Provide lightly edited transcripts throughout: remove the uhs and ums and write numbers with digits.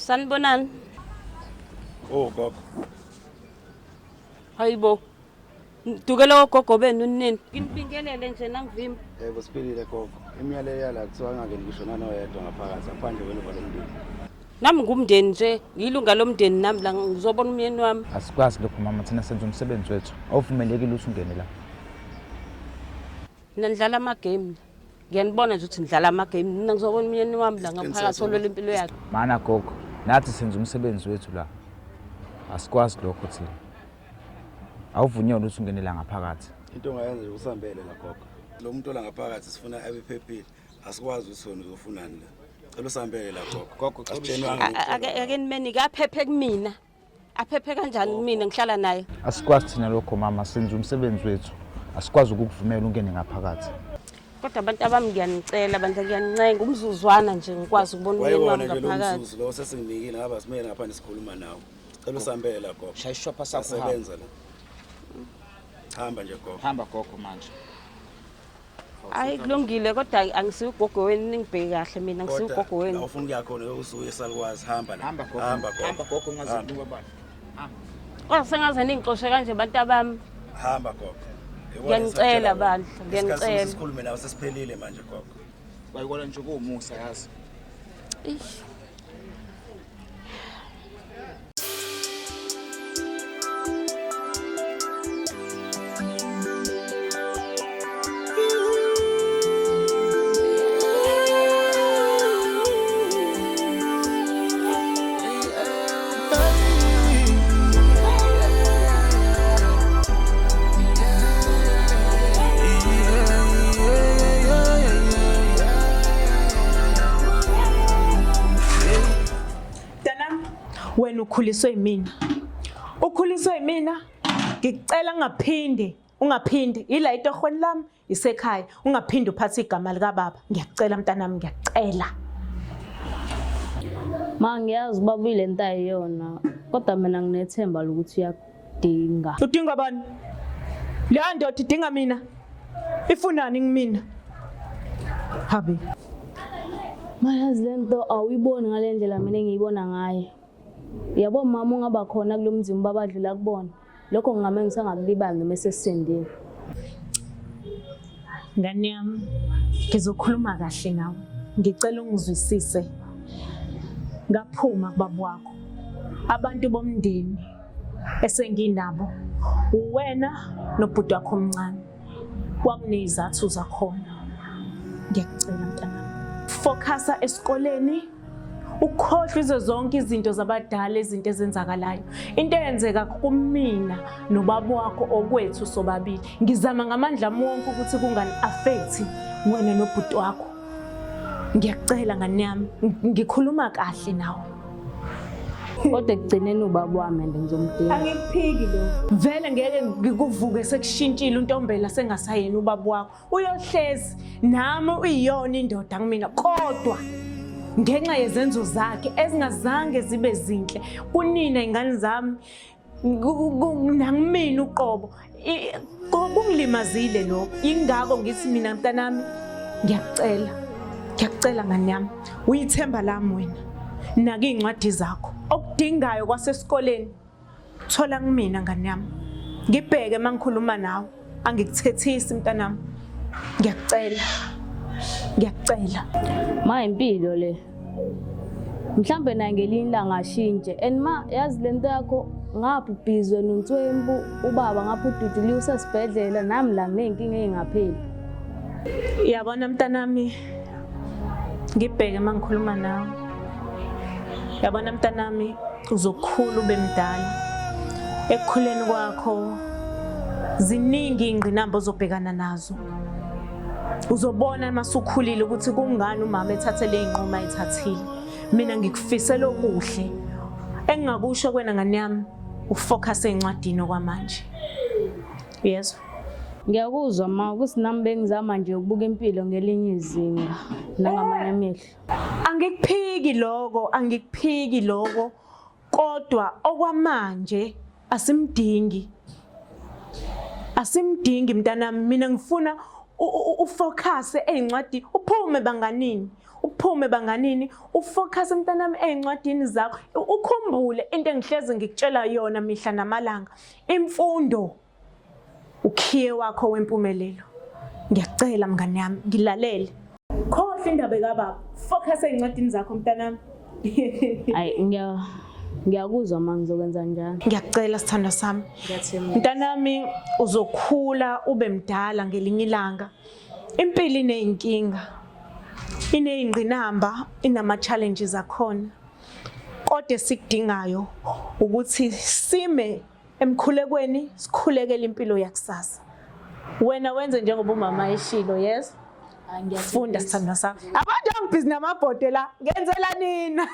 Sanibonani. Oh gogo. Hayibo. Dukela ogogo benu nini? Nginibingelele nje nangivimba. Yebo siphilile gogo. Imiyalelo yala kuthiwa angangeni ngisho nanoyedwa ngaphakathi ngaphandle kwenu valomndeni. Nami ngumndeni nje, ngilunga lomndeni nami la ngizobona umyeni wami. Asikwazi lokho mama, thina senza umsebenzi wethu. Awuvumelekile ukuthi ungene la. Mina ngidlala ama game. Ngiyanibona nje ukuthi nidlala ama game. Mina ngizobona umyeni wami la ngaphakathi olwela impilo yakhe. Mana gogo, nathi senza umsebenzi wethu la. Asikwazi lokho thina. Awuvunyelwa ukuthi ungene la ngaphakathi. Into ongayenza nje usambele la gogo. Lo muntu ola ngaphakathi sifuna abe phephile. Asikwazi ukuthi wena uzofunani la. Cela usambele la gogo. Gogo, cela Asitshenwanga Ake ake nimeni aphephe kumina. Aphephe kanjani kumina ngihlala naye? Asikwazi thina lokho mama, senza umsebenzi wethu. Asikwazi ukukuvumela ungene ngaphakathi. Kodwa abantu abami ngiyanicela bandla ngiyanincenga umzuzwana nje ngikwazi ukubona umyeni Wayewona wami nje lo ngaphakathi. mzuzu lo sesinginikile ngaba simele ngaphandle sikhuluma nawe. Cela usambele la gogo. Shaya isishopha sakho uhambe. Sebenza la. Hamba nje gogo. Hamba gogo manje. Hayi kulungile kodwa angisiyo ugogo wenu ningibheke kahle mina angisiyo Kodwa ugogo wenu. la ufuna ukuya khona usuye salukwazi hamba la. Hamba gogo. Hamba gogo. Hamba gogo ungazibuka bani. Hamba. Kodwa sengaze ningixoshe kanje bantu abami. Hamba gogo. Ngiyanicela bandla, ngiyanicela. Sikhulume nawe sesiphelile manje gogo. Wayikona nje kuwumusa yazi. Eish. Mntanami, wena ukhuliswe yimina. Ukhuliswe yimina, ngikucela ungaphinde, ungaphinde. Ila itohweni lami isekhaya, ungaphinde uphathe igama likababa. Ngiyakucela mntanami, ngiyakucela. Ma ngiyazi ubaba uyilento ayiyona kodwa mina nginethemba lokuthi uyakudinga. Udinga bani? Leya ndoda idinga mina. Ifunani kumina? Habi. Ma yazi lento awuyiboni ngale ndlela mina engiyibona ngayo. Yabo mama ungaba khona kulo mzimba ubaba adlula kubona. Lokho kungamenza angakulibali noma esesendile. Ngane yami, ngizokhuluma kahle nawe. Ngicela ungizwisise. Ngaphuma kubaba wakho. Abantu bomndeni esenginabo uwena nobhuti wakho omncane. Kwakunezizathu zakhona. Ngiyakucela mntanami. Focusa esikoleni ukhohlwe izo zonke izinto zabadala izinto ezenzakalayo into eyenzeka kumina nobaba wakho okwethu sobabili ngizama ngamandla ami wonke ukuthi kungani-affect wena nobhuti wakho ngiyakucela ngane yami ngikhuluma kahle nawe Kodwa ekugcineni ubaba wami and ngizomdinga. Angikuphiki lo. Vele ngeke ngikuvuke sekushintshile untombela sengasayena ubaba wakho. Uyohlezi nami uyiyona indoda kumina kodwa ngenxa yezenzo zakhe ezingazange zibe zinhle kunina ingane zami nangimina uqobo kungilimazile lokho ingakho ngithi mina mntanami ngiyakucela ngiyakucela ngane yami uyithemba lami wena naka iy'ncwadi zakho okudingayo kwasesikoleni Thola kumina ngane yami. Ngibheke uma ngikhuluma nawe. Angikuthethisi mntanami. Ngiyakucela. Ngiyakucela. Ma impilo le. Mhlambe naye ngelinye ilanga ashintshe. And ma yazi lento yakho ngapha ubhizwe nontswempu ubaba ngapha ududuliwe usesibhedlela nami la nginey'nkinga ey'ngapheli. Yabona mntanami ngibheke uma ngikhuluma nawe. Yabona mntanami uzokhula ube mdala. Ekukhuleni kwakho ziningi iy'ngqinamba ozobhekana nazo. Uzobona uma usukhulile ukuthi kungani umama ethathe le y'nqumo ayithathile. Mina ngikufisela okuhle. Engingakusho kuwena ngane yami ufocus ey'ncwadini okwamanje. Uyezwa? Ngiyakuzwa ma ukuthi nami bengizama nje ukubuka impilo ngelinye izinga nangamanye amehlo. Angikuphiki lokho, angikuphiki lokho. Kodwa okwamanje asimdingi. Asimdingi mntanami, mina ngifuna Ufocus ey'ncwadini, uphume banganini, uphume banganini, ufocus mntanami ey'ncwadini zakho, ukhumbule into engihlezi ngikutshela yona mihla namalanga. Imfundo ukhiye wakho wempumelelo. Ngiyacela mngani yami, ngilalele. Khohlwa indaba kababa. Focus ey'ncwadini zakho mntanami. Hayi ngiya ngiyakuzwa ma ngizokwenza njalo. Ngiyakucela sithandwa sami. Mntanami uzokhula ube mdala ngelinye ilanga. Impilo iney'nkinga. Iney'ngqinamba, inama-challenges akhona. Kodwa esikudingayo ukuthi sime emkhulekweni sikhulekele impilo yakusasa. Wena wenze njengoba umama eshilo, yes? Funda sithandwa sami. Abantu angibhizi namabhodo la, ngenzela nina.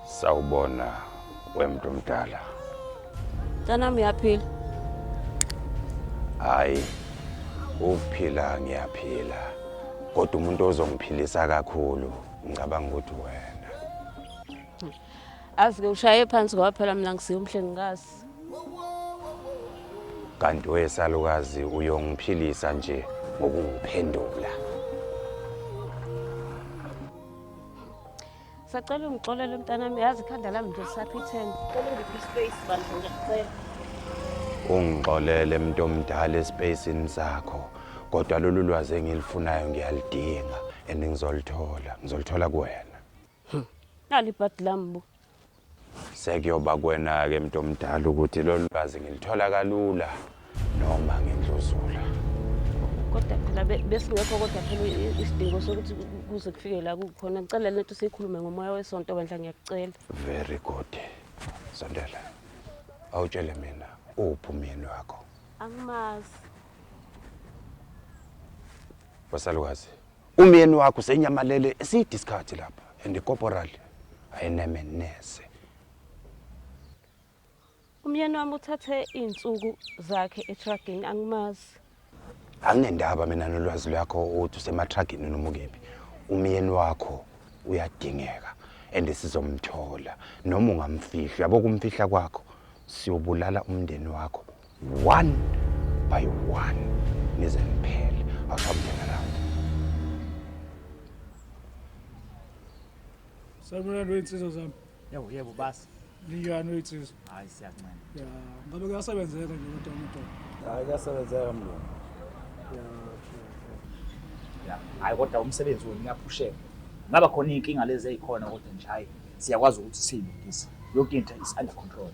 Sawubona wemntu omdala. Mntanami uyaphila? Hayi, ukuphila ngiyaphila. Kodwa umuntu ozongiphilisa kakhulu ngicabanga ukuthi wena. Azi-ke ushaye phansi ngoba phela mina ngisiye umhlengikazi. Kanti wesalukazi uyongiphilisa nje ngokungiphendula. Sacela ungixolele mntanami, yazi ikhanda lami nje lisaphithene. Cela ungiphe ispace bandla ngiyakucela. Ungixolele mntu omdala espacini sakho. Kodwa lolu lwazi engilifunayo ngiyalidinga and ngizolithola, ngizolithola kuwena. Nali ibhadi lami bo. Sekuyoba kuwena-ke mntu omdala ukuthi lolu lwazi ngilithola kalula noma ngendluzula. Kodwa phela besingekho kodwa phela isidingo sokuthi kuze kufike la kukhona. Ngicela le nto siyikhulume ngomoya wesonto bandla ngiyakucela. Very good. Sondela. Awutshele mina uphi umyeni wakho? Angimazi. Wasalukazi. Umyeni wakho usenyamalele eside isikhathi lapha and icorporal ayineme neze. Umyeni wami uthathe iy'nsuku zakhe ethragini angimazi. Anginendaba mina nolwazi lwakho ukuthi usemathragini noma ukephi. Umyeni wakho uyadingeka and sizomthola noma ungamfihli. Yabo kumfihla kwakho siyobulala umndeni wakho one by one nize niphele. Awushamndeni around. Sanibonani wey'nsizwa zami. Yebo yebo basi. Ninjani wey'nsizwa? Hayi siyancela. Ya, ngabe kuyasebenzeka nje kodwa amadoda. Hayi kuyasebenzeka mlungu. Ya, hayi kodwa umsebenzi wenu uyaphusheka. Ngaba khona iy'nkinga lezi ey'khona kodwa nje hayi siyakwazi ukuthi siyilungise. Yonke into is under control.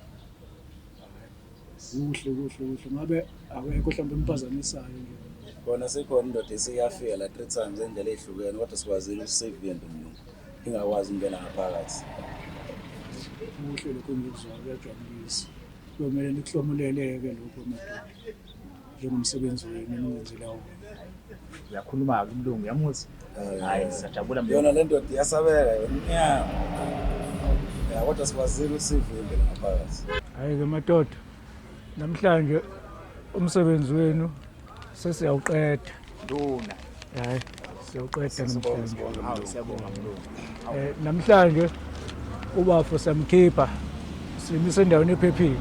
Kuhle kuhle kuhle. Ngabe akekho mhlawumbe emphazamisayo nje. Kona sekhona indoda eseyafika la three times endlela ey'hlukene kodwa sikwazile ukusave into mlungu. Ingakwazi ukungena ngaphakathi. Kuhle lokho engikuzwayo kuyajabulisa. Kuyomele nikuhlomulele-ke lokho madoda. Njengomsebenzi wenu eningenzela wona. Uyakhuluma-ke umlungu uyamuzwa. Hayi siyajabula mlungu. Yona le ndoda iyasabeka yona imnyama. Ya kodwa sikwazile ukuthi sivimbe la ngaphakathi. Hhayi-ke madoda, namhlanje umsebenzi wenu sesiyawuqeda. Nduna. Hhayi, siyawuqeda namhlanje. Hawu siyabonga mlungu. Namhlanje ubafo siyamkhipha simisa endaweni ephephile.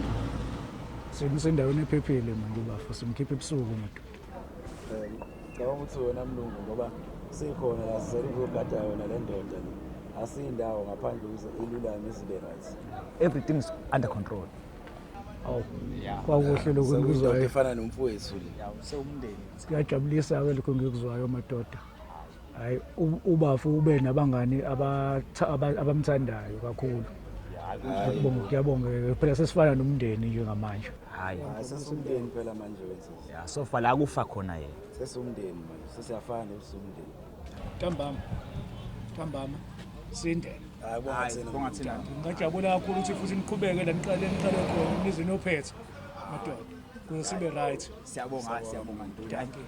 Simisa endaweni ephephile manje ubafo simkhipha ebusuku madoda. Ngicabanga ukuthi wena mlungu ngoba sikhona la sizele ukuzogada yona le ndoda le. Asiyindawo ngaphandle ukuze ilulame izibe right. Everything is under control. Awu, kwakuhle lokhu Sekuyindoda engikuzwayo. efana nomfowethu le. Ya usewumndeni. Kuyajabulisa-ke lokhu engikuzwayo madoda. Hhayi, ubafo ube nabangani abamthandayo kakhulu. Ngiyabonga, kuyabongeka. Phela sesifana nomndeni njengamanje. Hayi. Hayi sesumndeni phela manje wensizwa. Ya sofa la kufa khona yena. Sesumndeni manje, sesiyafana nokuthi siwumndeni. Ntambama, ntambama, sinde. Hayi bonga thina. Bonga thina. Ngingajabula kakhulu ukuthi futhi niqhubeke la niqale niqale khona nize niyophetha madoda ukuze sibe right. Siyabonga siyabonga Nduna. Thank you.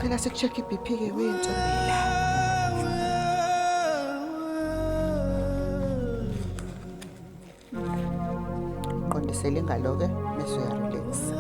Cela sikucheck i-BP ke wentombela. Qondisele ingalo ke bese uyarelax.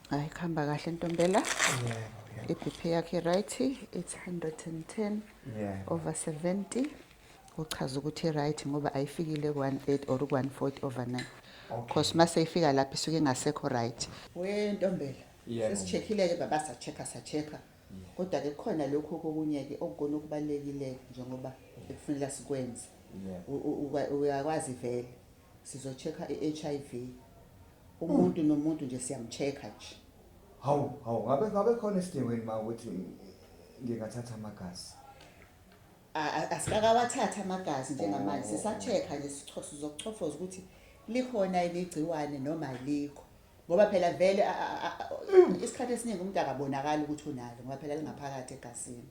Hayi kuhamba kahle ntombela. I-BP yakhe right it's 110 over 70. Kuchaza ukuthi right ngoba ayifikile ku-130 or ku-140 over 9. Cause mase ifika lapho isuke ingasekho right. We ntombela. Sesicheckile-ke baba sa-check-a sa-check-a. Kodwa-ke kukhona lokhu kokunye-ke okukona okubalulekile njengoba ekufuneka sikwenze. Uyakwazi vele sizo-check-a i-HIV. Umuntu nomuntu nje siyam-check-a nje. Hawu, hawu, ngabe ngabe khona isidingo yini ma ukuthi ngingathatha amagazi? Asikakawathatha amagazi njengamanje, sisa-check-a nje sizokuchofoza ukuthi likhona yini igciwane noma alikho. Ngoba phela vele isikhathi esiningi umuntu akabonakali ukuthi unalo ngoba phela lingaphakathi egazini.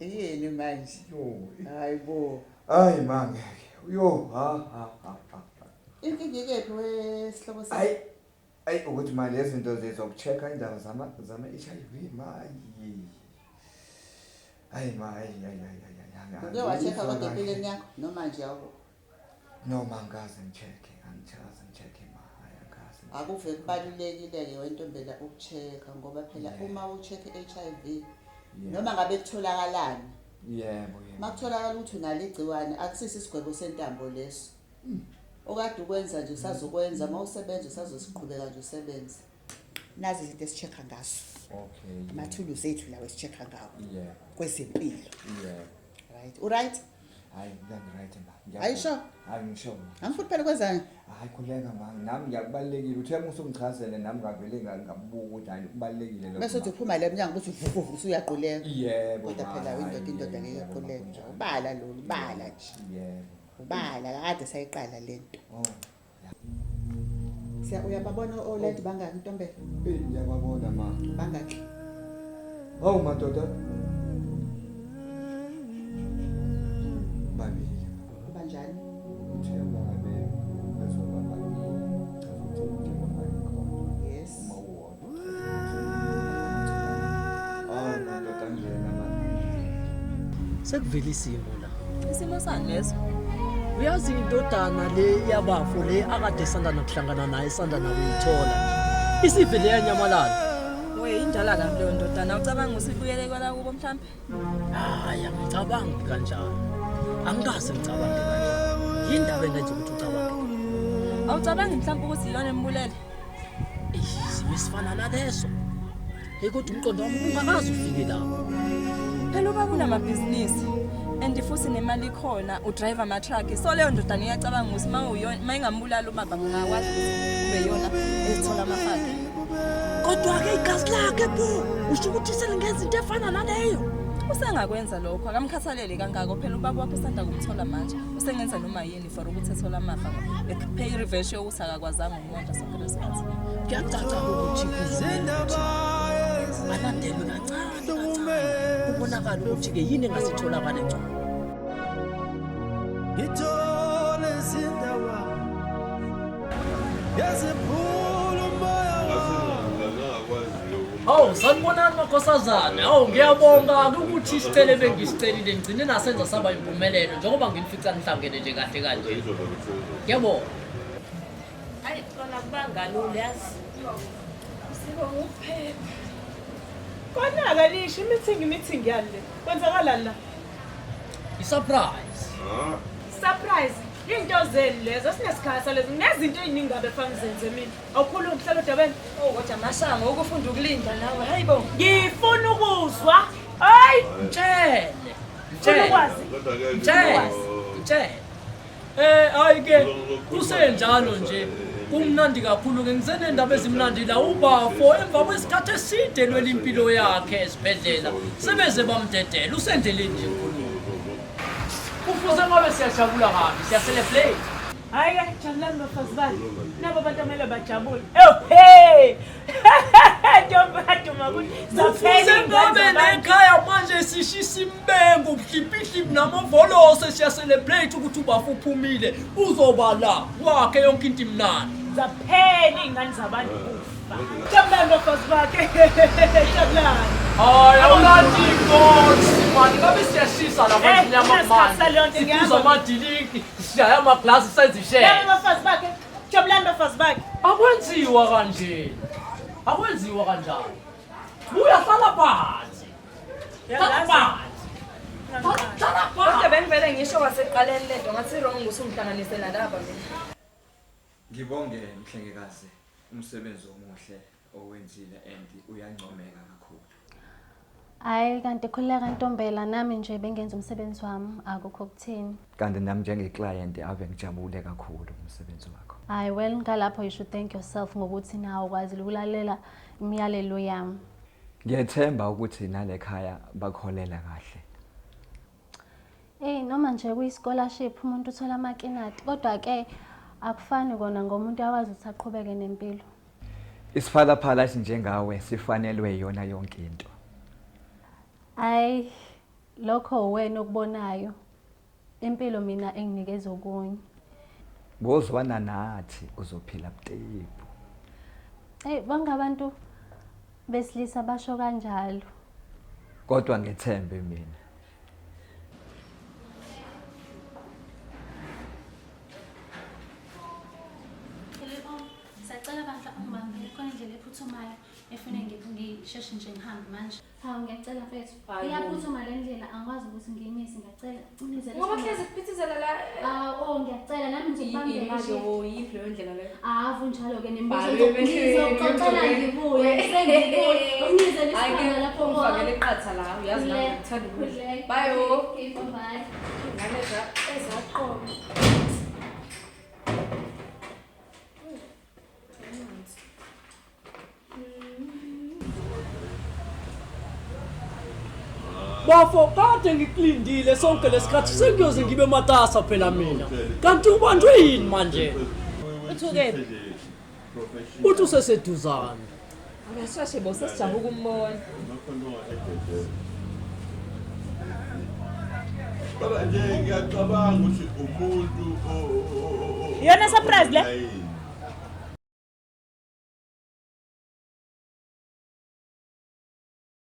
Yini manje? Hayi bo. Hayi ma ngeke. Yo, ha ha ha ha. Inkinga ikephi wesihlobo sakho? Hayi. Ayi ukuthi manje lezi zinto zizokucheck-a indaba zama zama HIV mayi. Hayi ma hayi hayi hayi hayi. Uke wa-check-a kodwa empilweni yakho noma nje awu Noma angikaze ngi-check-e, angikaze ngi-check-e ma, hayi angikaze. Akuve kubalulekile-ke wentombela uku-check-a ngoba phela uma u-check i-HIV noma ngabe kutholakalani. Yebo, yebo. Makutholakala ukuthi unalo igciwane akusiso isigwebo sentambo leso. Okade ukwenza nje usazokwenza, uma usebenza usazosiqhubeka nje usebenze. Nazi izinto esi-check-a ngazo. Amathuluzi ethu lawa esi-check-a ngawo. Kwezempilo. Right. U-right? Hayi, mina ngi-right ma. Ngiyabonga. Hayi sure? Hayi ngisho ma. Angifuni phela kwenzani? Hayi khuleka ma, nami ngiyakubalekile. Uthe uma usumchazele nami ngavele ngabuka ukuthi hayi kubalekile lokho. Bese uthi uphuma la emnyango uthi vuvu usuyaquleka. Yebo. Kodwa ma, phela hayi, indoda indoda ngeke yebo, ma, iquleke. kunjalo. Ubala lolu, ubala nje. Yebo. Ubala kade sayiqala lento. Oh. Siya uyababona olady bangaki ntombela? Eh, ngiyababona ma. Bangaki? Hawu madoda. Babili. Banjani? Uthe uma ngabe bezoba babili, chaza ukuthi njengoba ngikhona. Yes. Uma uwodwa. Hawu madoda ngiyena ma. Sekuvela isimo la. Isimo sani leso? Uyazi indodana le yabafo le akade sanda nakuhlangana naye sanda nakuyithola. Isivele yanyamalala. We indala kabi leyo ndodana. Ucabanga usibuyele kwala kubo mhlambe? Hayi angicabangi kanjalo. Angikaze ngicabange kanjalo. Yindaba engenza ukuthi ucabange. Awucabangi mhlambe ukuthi iyona embulele? Isimo esifana naleso. Hey kodwa umqondo wami ungakaze ufike lapho. Phela ubaba unamabhizinisi and futhi nemali ikhona udrive ama-truck so leyo ndodana iyacabanga ukuthi uma uyona uma ingambulala ubaba ngingakwazi ukuthi kube yona ezithola amafakhe. Kodwa-ke igazi lakhe bo usho ukuthi selingenza into efana naleyo. Usengakwenza lokho akamkhathaleli kangako phela ubaba wakhe usanda kumthola manje usengenza noma yini for ukuthi ethole amafa epay i-revenge yokuthi akakwazanga ukumondla sonke lesikhathi. Kuyacaca ukuthi kuzomele ukuthi alandelwe kancane kancane kubonakala ukuthi-ke yini engasitholakala engcono. Ngithole izindaba eziphula umoya. Hawu sanibonani makhosazane. Hawu ngiyabonga ukuthi isicelo ebengisicelile ngigcine nasenza saba impumelelo njengoba nginifica nihlangene nje kahle kanje. Ngiyabonga. Hayi kona kubanga lula yazi. Sibonga ukuphepha. Kona-ke lisho i-meeting i-meeting yani le. Kwenzakalani la? I-surprise. Surprise. Into zenu lezo sinesikhathi salezo. Kunezinto ey'ningi kabi efana ngizenze mina. Awukhulumi uhlala odabeni. Oh kodwa Mashango ukufunda ukulinda nawe hayibo. Ngifuna ukuzwa. Hayi, Mtshele. Ufuna ukwazi? Mtshele. Mtshele. Eh hayi ke kusenjalo nje. Kumnandi kakhulu ke ngisenendaba ezimnandi la ubafo emva kwesikhathi eside lwela impilo yakhe esibhedlela sebeze bamdedela usendleleni nje ngikhuluma. Kufuze ngabe siyajabula kabi siya-celebrate. Hhayi-ke jabulani bafazi bani. Nabo abantu amele bajabule. Ewu hey! Ntombi kaduma kuthi Kufuze ngabe nekhaya manje sishisa imbengo ubuhlipihlipi namavolose siya-celebrate ukuthi ubafa uphumile uzoba la wakhe yonke into imnandi. Zaphela iy'ngane zabantu kufa. Jabulani bafazi bakhe. Jabulani. Hayi awulandi inkosi mani ngabe siyashisa lapha Eh, endlini kunesikhathi saleyo yamamani nto, siphuza ngiyahamba. amadilinki sishaya amaglasi senze Laba ishele. bafazi bakhe. Jabulani bafazi bakhe. Akwenziwa kanje. Akwenziwa kanjalo. Buya hlala phansi. Hlala phansi. Kodwa bengivele ngisho kwasekuqaleni lento ngathi wrong ukuthi ungihlanganise nalaba mina. Ngibonge mhlengikazi umsebenzi omuhle owenzile and uyancomeka kakhulu. Hhayi kanti khululeka Ntombela nami nje bengenza umsebenzi wami akukho kuthini. Kanti nami njenge-client ave ngijabule kakhulu ngomsebenzi wakho. Hhayi well ngalapho you should thank yourself ngokuthi nawe ukwazile ukulalela imiyalelo yami. Ngiyethemba ukuthi nale khaya bakholela kahle. Eyi noma nje kuyi-scholarship umuntu uthola amakinati kodwa-ke akufani kona ngomuntu uyakwazi ukuthi aqhubeke nempilo. Isiphalaphala esinjengawe sifanelwe iyona yonke into. Hhayi lokho uwena okubonayo. Impilo mina enginikeza okunye. Bozwana nathi uzophila butepu. Eyi bonke abantu besilisa basho kanjalo. Kodwa ngethembe mina. Sacela bandla ungibambele khona indlela ephuthumayo efune ngisheshe nje ngihambe manje. Hawu ngiyacela mfethu. Hayi bo. Iyaphuthuma le ndlela angikwazi ukuthi ngiyimise ngiyacela. Unizele Ngoba isikhwama. hlezi kuphithizela la. Ah, oh ngiyacela nami ngizokubambela Imali nje. oh yiphi leyo ndlela leyo? Avu njalo-ke nemibuzo Hayi, ngizoxoxela ngibuye sengibuye unizele Hayi ke isikhwama lapho ungifakele iqatha la uyazi nami ngithanda ukudla. Bye oh. Bye. Ingane ezaqoma. Bafo kade ngikulindile sonke lesikhathi sengiyoze ngibe matasa phela mina. Kanti ubanjwe yini manje? Uthukephi? Uthi useseduzane. Akasheshe bo sesijabuka ukumbona. Baba nje ngiyacabanga ukuthi umuntu Iyona surprise le?